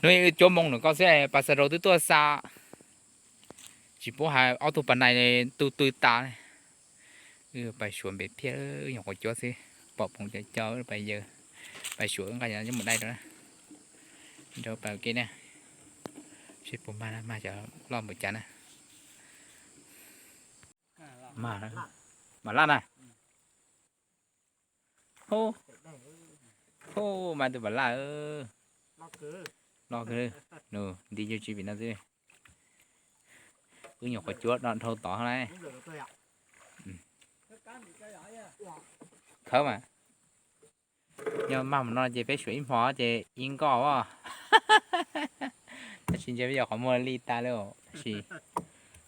Hnub cuab moo ntawm koj xwb, pas xas rau twb tuaj xa. Tsis paub hais ob tug pas nais tu tw tas. Wb pais suav npe phiaj, wb nyuam qhuav cuab xwb, pom phoom cov co pais yaws, pais suav wb nqa cov mus dai rau na, rau pais ua ke na. Seb puas mag, mag cov loj npaum cas na. Mag, mag laj na. Hu, hu, mag tus pas laj. Loj kawg, nws nti cuag tsi vim no xwb. Wb nyuam qhuav cuab do dhau tod na. Khawb mas. Nyob mag mus no ces peb suav ib hmo ces ib nkoj os. Tab sis ntsia peb yog qhov muag li tas li, tab sis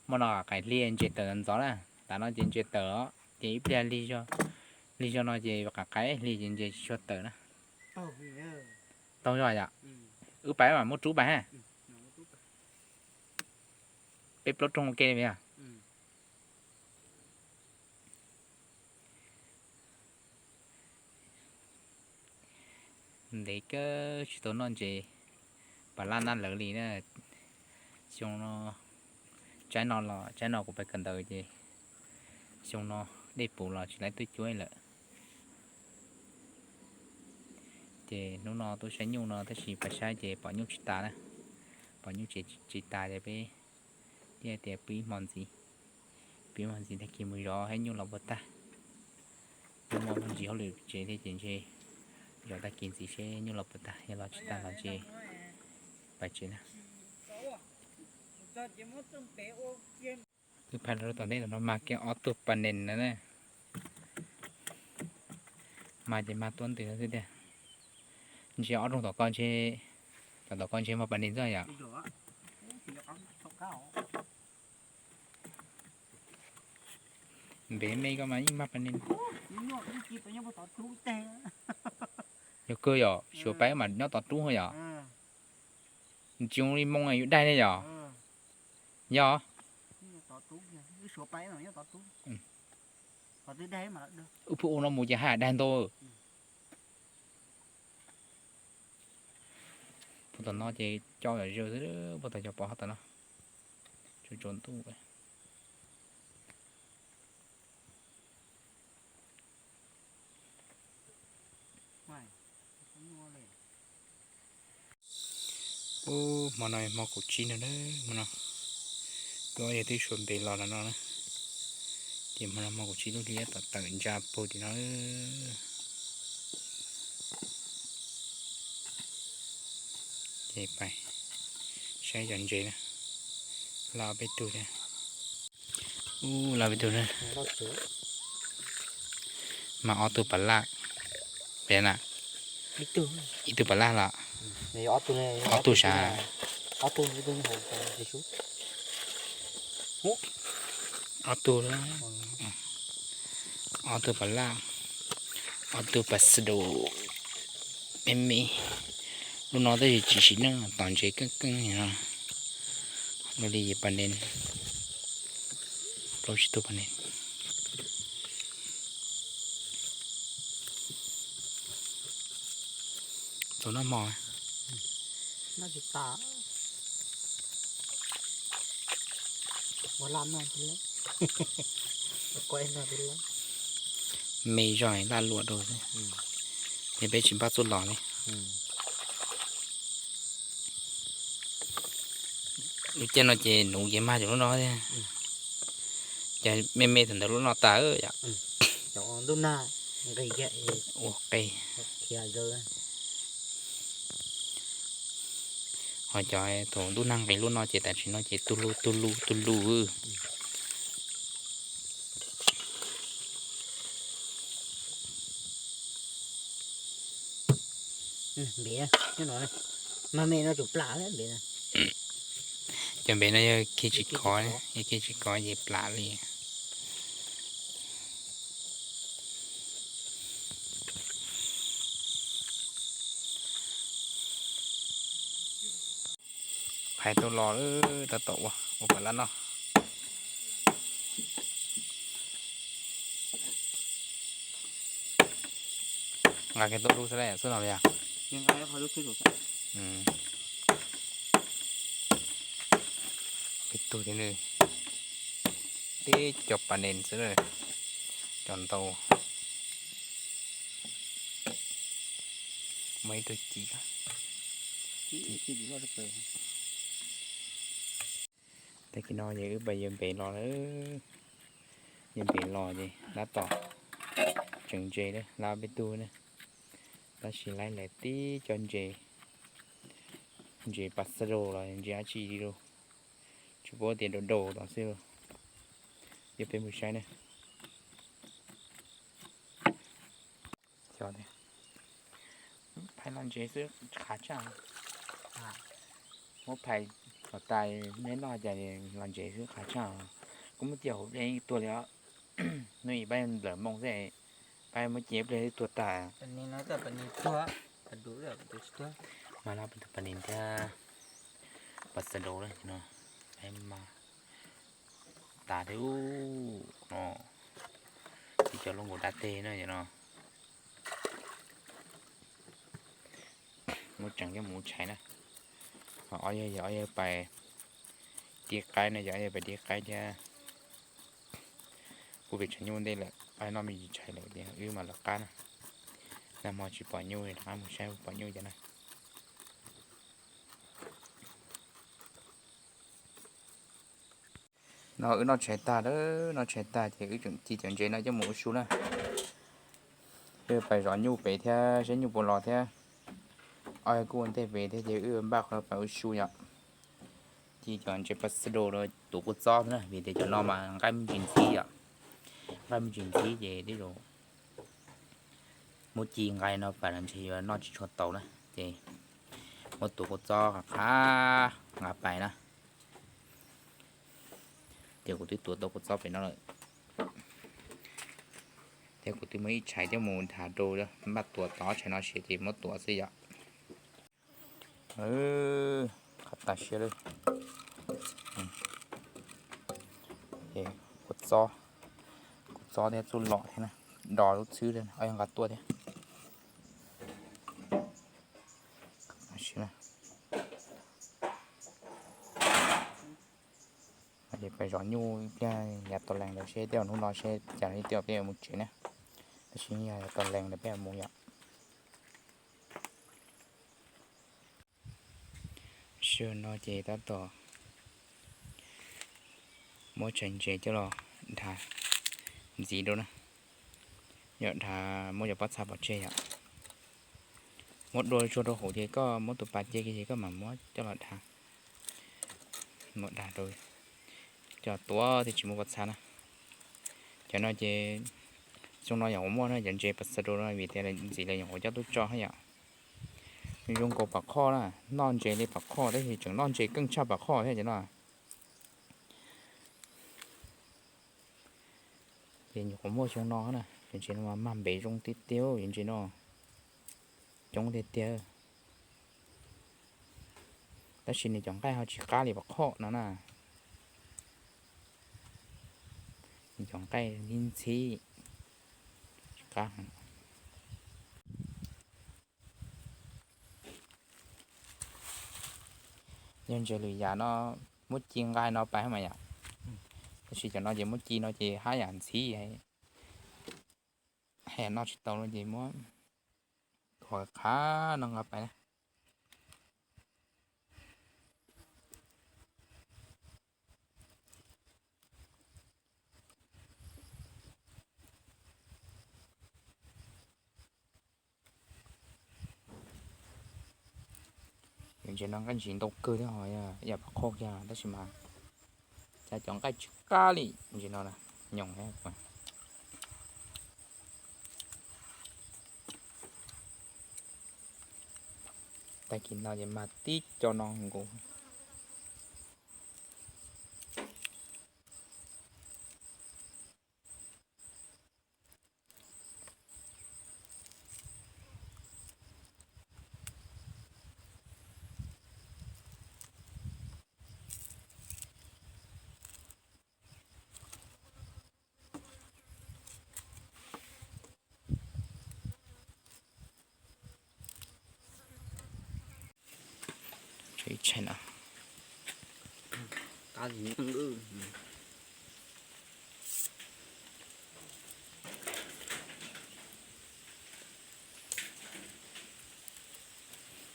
muaj no qais hli ntses tawm ntxov na. Tav no ces ntses tawm os, ces ib pliag lig zog no ces qais qais hli ces ntses tsis tshua tawm na. Taug zog yom. Wb pais mam muab rub pais ha. Peb plaub rooj ua ke li yog. Ntev kawg tsis tau noj ntses pas laj nab lawv li na. Xyoo no tsaib no los tsaib no kuv pais kawm ntawv ces xyoo no dej puv los tsis tau tuaj cuab lawm. Ces hnub no tuaj saib nyuj no tab sis pais saib ces pom nyuj tsis tas na. Pom nyuj tsev tsis tas ces peb thiaj tias pw ib hmo ntxiv. Pw ib hmo ntxiv tag kis mus zov saib nyuj los puas tag. Twb muaj me ntsis hauj lwm tsev thiab ces ntshe zov tag kis ntxiv seb nyuj los puas tag, yog los tsis tag los ntshe pais tsev na. Twb phais rau tom ntej no mag kiag ob tug pas nees na. Mag ces mag tuab ntws xwb tiag. Ntshe ob rooj tom ko ntshe, tom tom ko ntshe mag pas nees xwb yom. Npe me koj mas yeej mag pas nees. Yog kawg yom, suav pais mas nyob tom roob yom. Ntsis li moo yus daig ne yom. Yog. Wb pheej ua no mus ces haj daig ntau. Puag tom no ces cov yam zawg xwb, puag tom cov pov hov tom no. Tsaus ntuj. Ub, hmo no hmo kaum tsib no na, hmo no twb ob yawg twb suav npe los los no na. Ces hmo no hmo kaum tsib lub hli tom tawm ntsa puag tim no. Ces pais saib cov ntses na, laj peb tug thiab. Ub, laj peb tug na. Mas ob tug pas laj, pem na, ib tug pas laj los, ob tug sav, ob tug, ob tug pas laj, ob tug pas xas du, me me. Lub no tab sis tsis sim neej, tom ntses keej keej no. Lub li yim pas nees, plaub tsib tug pas nees. Txaus noj hmo. Me zog laj luam rau xwb, ces peb tsis npaj txuj los li. Lub caij no ces nuv ces mag cov lub no thiab. Ces me me thaum ntawd lub no tas yom. Ua qe. Ho cov thaum ntuj nag nqis lub no ces tam sim no ces tu lu tu lu tu lu. Cov npe no yog khi tsis kov, yog khi tsis kov ces plam li. Phais tau los, tab tom ua, ua pas laj noj. Nqa kiag tuaj lub xwb, xwb no li os. Peb tug thiab nws tib co pas nees xwb na, cov ntau. Muaj ib tug ci. Tag kis no ces wb pais yawg npem los lawm. Yawg npem los ces lab tom tseem ntses lab peb tug na. Tab sis lab lawv tib co ntses, ntses pas xab daus los ntses dab tsi li lauj, tsis paub tias daus daus tom xwb. Yog peb mus saib na. Phais los ntses xwb qhav tshaj. Muab phais kom tas neb noj cas los ntses xwb qhav tshaj. Kuv muab cia hauv dej ib tuag li os. Hnub ib pab lawm moo xwb, pab muab cia ib pliag twb tuag tag. Mas lab pas nees thiab pas xab daus na no, pab mas tas thiab no. Tib co lub nkaus dab teg na no. Muab tseem coj mus ua tshais na. Ho ob yawg, yog ob yawg pais dib qaib na, yog ob yawg pais dib qaib thiab. Kuv pem tshav nyuj ntej lawm, noj me ntsis tshais lawm ces wb mam lawv qab na. Nag hmo tsis pom nyuj, rov qab mus saib pom nyuj cas na. No wb noj tshais tag lawm, noj tshais tag ces wb tseem ci cov ntses no coj mus ua su na. Wb pais zov nyuj pem thiab, saib nyuj puas los thiab. Ob yawg kuj ua ntej pem thiab ces wb npaj qhov pais ua su yom. Ci cov ntses pas xab daus los tuav kua txob na, vim tias cov no mas nqaij me ntsis ntxhib yom. Nqaij me ntsis ntxhib ces tej zaum muab ci nqaij no pais los ntshe yuav noj tsis tshua tau na, ces muab tuav kua txob qab nqa pais na. Ces kuv twb tuav tau kua txob pem no lawm. Thiab kuv twb muaj ib tshais coj mus nrhav rau, npaj tuav tau ob tshais no siav ces muab tuav xwb yom. Qab tas siab lawm. Kua txob, kua txob thiab txuj lom thiab na, do lub txhwb thiab, nqa tuaj thiab. Pais zov nyuj ib pliag yav tau lees lawm seb tej zaum hnub no seb cas li, tej zaum peb yuav mus tsev na. Tab sis yog yav tau lees lawm peb yuav mus yom. Sij hawm no ces tab tom muab tshais ntses coj los dhav ntxiv rau na. Yog dhav muab cov pob txha pov tseg yom. Muab dua tsuag rau hauv ces koj muab tus pas cia kiag ces koj mam muab coj los dhav. Muab dhav rau coj tuav thiaj tsis muaj pob txha na. Cov no ces xyoo no nyuam qhuav muaj na, cov ntses pas xas rau no vim tias ntxim lawv nyuam qhuav coj tuaj tso thiab yom. Zoo nkaus pam khoj na, noj ntses li pam khoj tab sis tseem noj ntses keej tshaj pam khoj thiab cov no. Ces nyuam qhuav muaj xyoo no na, cov ntses no mas mag npev zoo tiag tiag, cov ntses no coob tiag tiag. Tab sis nws cov nqaij ho tsis qab li pam khoj no na. Nws cov nqaij ntxhib ntxhib, tsis qab. Yog ntses lwm yam no muab ci nqaij no pais mas yom. Tab sis cov no ces muab ci no ces haj yam ntxhib, haj yam noj tsis tau no ces muab thuav qhab no nqa pais na. Ntses no nqaij ntsis ntau kawg thiab, ho yam pam khoj kiag tab sis mas cas cov nqaij tsis qab li ntses no, nyoos thiab. Tag kis no ces mag tib co no nkaus. Ib tshais no.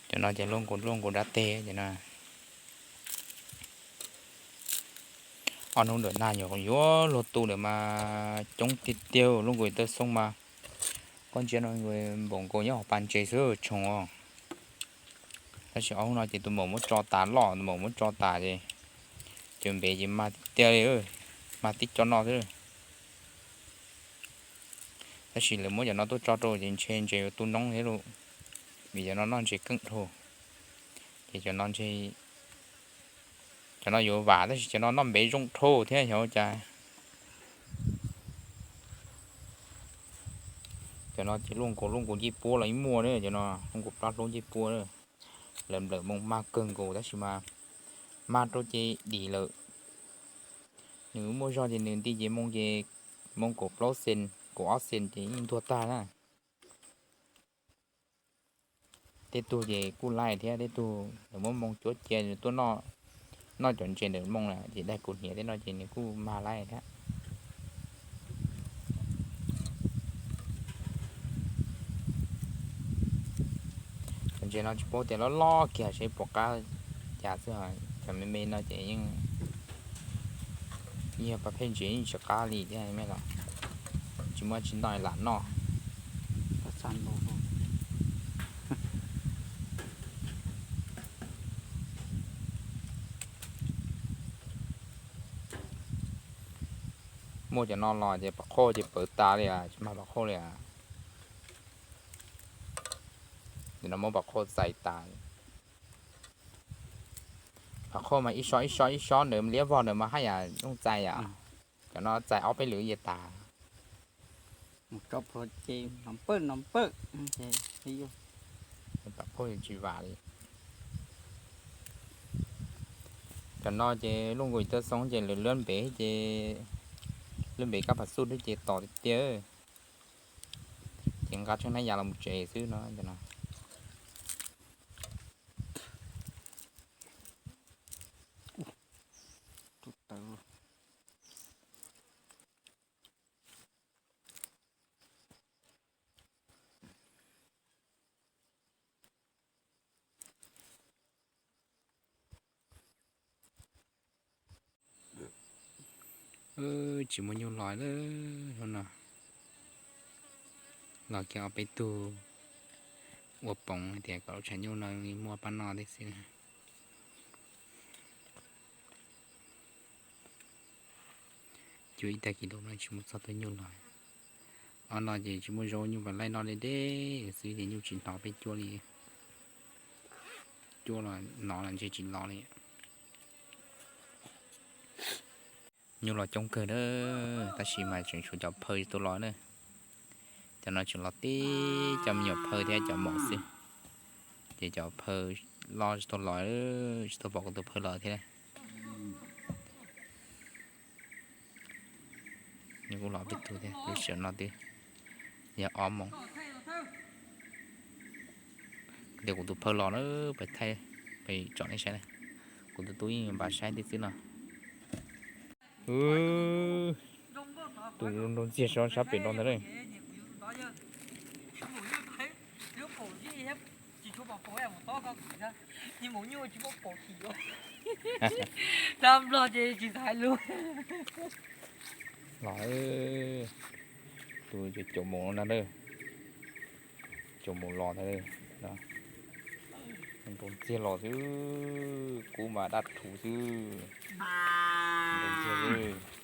Cov no ces luaj nkaus luaj nkaus dab teg cov no. Ob hnub ntawm nag nyuam yuav luag tu lawm mas coob tiag tiag, luaj nkaus tawj xoob mas koj ntsia no npaum nkaus nyob hauv pas ntses xwb tshoov os. Tab sis ob hnub no ces tus maum muab tso tas loj, tus maum muab tso tas ces cov npev ces mag tiag tiag li, mag tib co no xwb. Tab sis lawv muab cov no tuaj tso rau ces ntshe ntses yuav tu noob thiab lauj, vim cov no noj ntses keej dhau. Ces cov no ntshe, cov no yuav vam tab sis cov no noj npev zoo dhau thiab xyov ua cas. Cov no ces luaj nkaus luaj nkaus ncej puab los yeej muaj na, cov no luaj nkaus plab hlub ncej puab na. Lawv nplawm moo mag kawg nkaus tab sis mas mag rau ces dim lawm. Nws muaj zog ces nws nti ces moo ces moo kaum plaub xees kaum ob xees ces yeej ntuag tag na. Tej tug ces kuj laij thiab, tej tug lawv muab moo cuab cia tuaj noj cov ntses ntawm moo na ces daig kaus hniav tej no ces nws kuj mag laij thiab. Cov ntses no tsis paub tias loj loj kiag seb puas qab cas xwb, cov me me no ces yeej yog pas phej ntses yeej tsis qab li thiab me los tsis muaj tsis ntau lam noj. Muaj cov no los ces pas khauj ces pawv tas li, tsis mag pas khauj li. Nim no muab pas khauj txais tas. Pas khauj mas ib sob ib sob ib sob ntawd liab vog ntawd mas haj yam zoo txais yom. Cov no txais ob peb lwm ye tas. Pas khauj tsis vam li. Cov no ces luaj nkaus tawj xoob ces lawv lub npev ces lub npev kab pas xub thiab ces tom tiag tiag. Ces nqa tsheej hnab yas los mus tsev xwb no cov no. Tsis muaj nyuj los lawm hnub no. Los kiag ob peb tug ua poov tias kom lub tshav nyuj no muaj pab noj thiab xwb. Cuab ib tag kis lus no tsis muaj txog tus nyuj los. Ob no ces tsis muaj zaub nyuj pas laij noj deb deb xwb ces nyuj tsis hnov peb cuab li. Cuab los hnov los ntshe tsis los li. Nyuj los coob kawg na, tab sis mas tseem tshuav cov phaw tsis tau los na. Cov no tseem los tib cov me nyuam phaw thiab cov maum xwb. Ces cov phaw loj tsis tau los, tsis tau pom kuv tus phaw los thiab. Nws kuj los peb tug thiab, lub sij hawm no twb yog ob moos. Tias kuv tus phaw los na, pais thaij, pais tsom nej saib na. Kuv tus tub yeej npaj saib tib xwb no. Tus nroo ntxiag sab pem no ntag na. Los, tus caum mus no na, caum mus los ntag. Nroo ntxiag los xwb, kub mas daj rhuv xwb.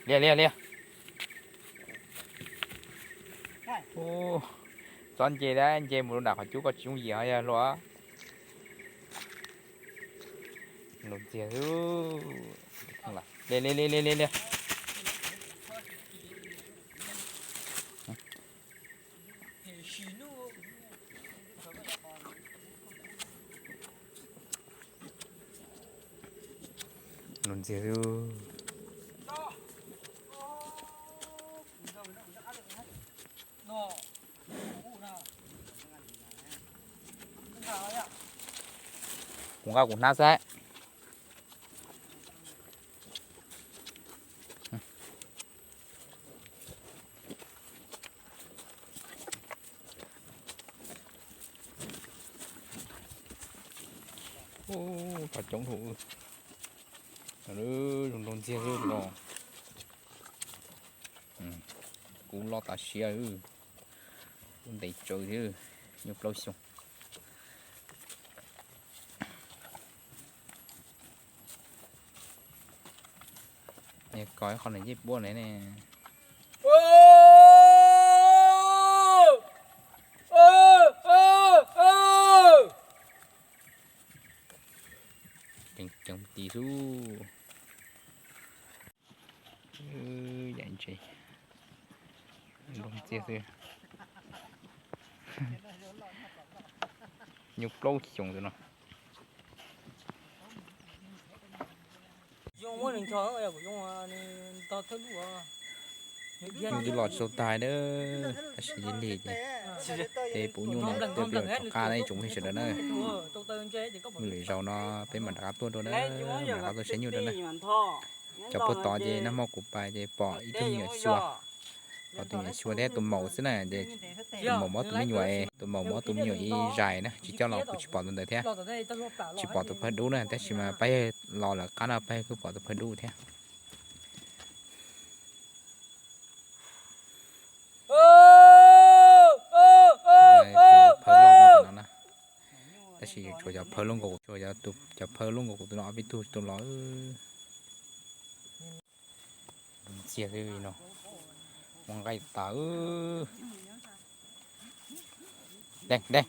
Liaj liaj liaj. Txhob nce, nce mus rau nram qhov cub koj tsis yooj yim yog luaj. Nroo ntxiag xwb. Liaj liaj liaj liaj liaj. Nroo ntxiag xwb. Kuv nqa kuv hnab xwb. Cov coob dhau. Zoo nraug ntxiag xwb no. Kuv loj tas siab, kuv ntev tsawv thiab, nyuag plaub xyoo. Koj ib qho nws yeej puab ne ne. Ceev ceev ti xwb. Yaim ntses, nraug ntxiag xwb. Nyuag plaub xyoos ntawm no. Twb los tsis tau tag na, tab sis lig lig ces peb pub nyuj no tuaj pem rov qab na ib tsoom phooj ywg sawv daws na. Muaj lwm zaus no peb mam rov qab tuaj dua na, mam rov qab tuaj saib nyuj dua na. Cov puag tod ces nag hmo kuv pais ces pom ib tug me nyuam xyuas, pom tus me nyuam xyuas thiab tus maum xwb na, ces tus maum muab tus me nyuam, tus maum muab tus me nyuam ib zais na, tsis coj los kuv tsis pom tus ntawd thiab. Tsis pom tus phawj dub na, tab sis mas pab yawg los lawm qab no pab yawg kuj pom tus phawj dub thiab. Phawj loj no na, tab sis tshuav cov phawj loj nkaus, tshuav cov phawj loj nkaus kuv tus no ob peb tug tsis tau los. Ntxiag xwb no, muaj nqaij tas. Dej dej,